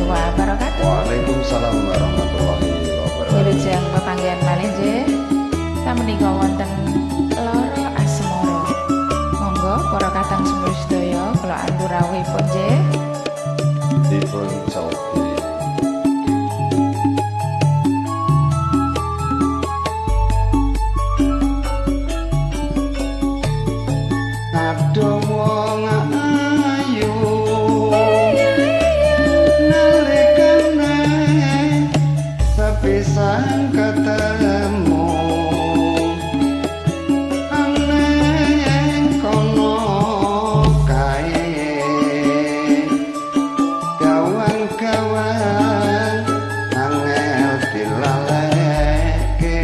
warahmatullahi wabarakatuh. Waalaikumsalam warahmatullahi wabarakatuh. Wilujeng pepanggihan malih nggih. Samenika wonten Loro Asmara. Monggo para kadang sedulur sedaya kula atur rawuhipun nggih. Dipun cobi. Aduh wong ayu nalikane sepisan ketemu aneng kono kae kawan-kawan angel dilaleke.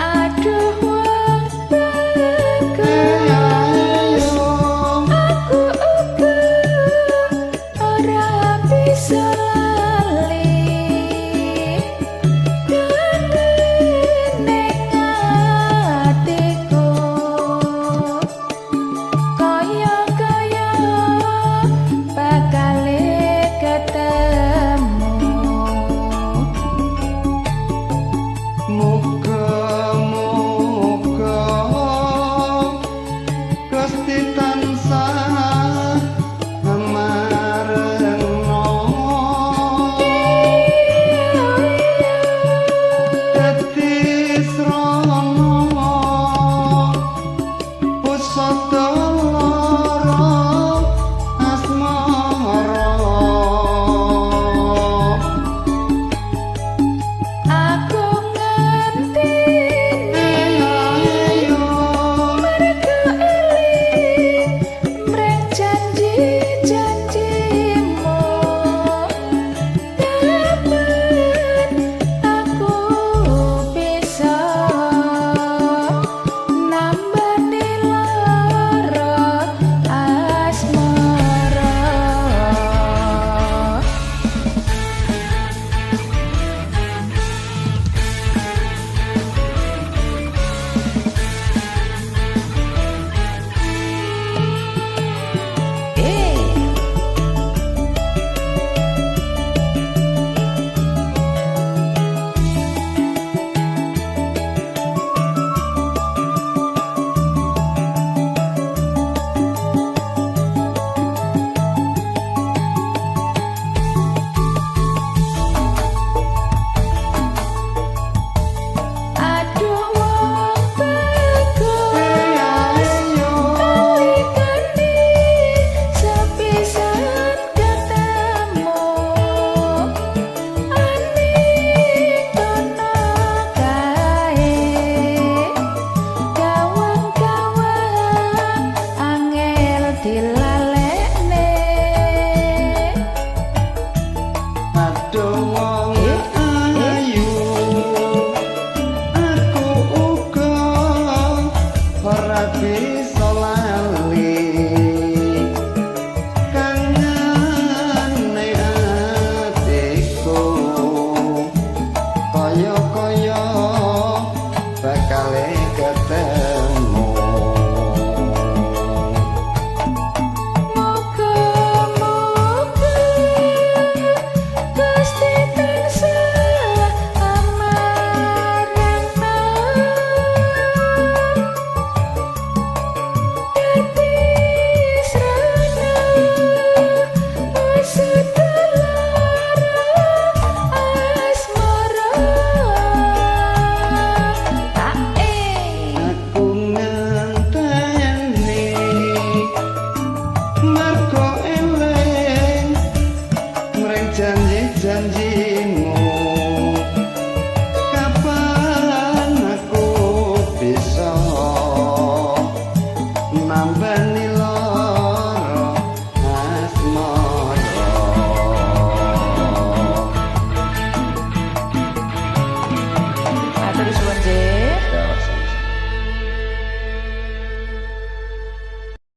Aduh wong bagus, aku uga ora bisa lali kangen ning atiku kaya-kaya bakal ketemu. Muga-muga Gusti tansah marengno dadi srana pusaka lara asmara. Aku ngenteni mergo eling mreng janji-janjimu. Kapan aku bisa nambani lara asmara. Aduh wong bagus, nalikane sepisan ketemu aning kono kae kawan-kawan angel dilalekne. Aduh wong ayu, aku uga ora bisa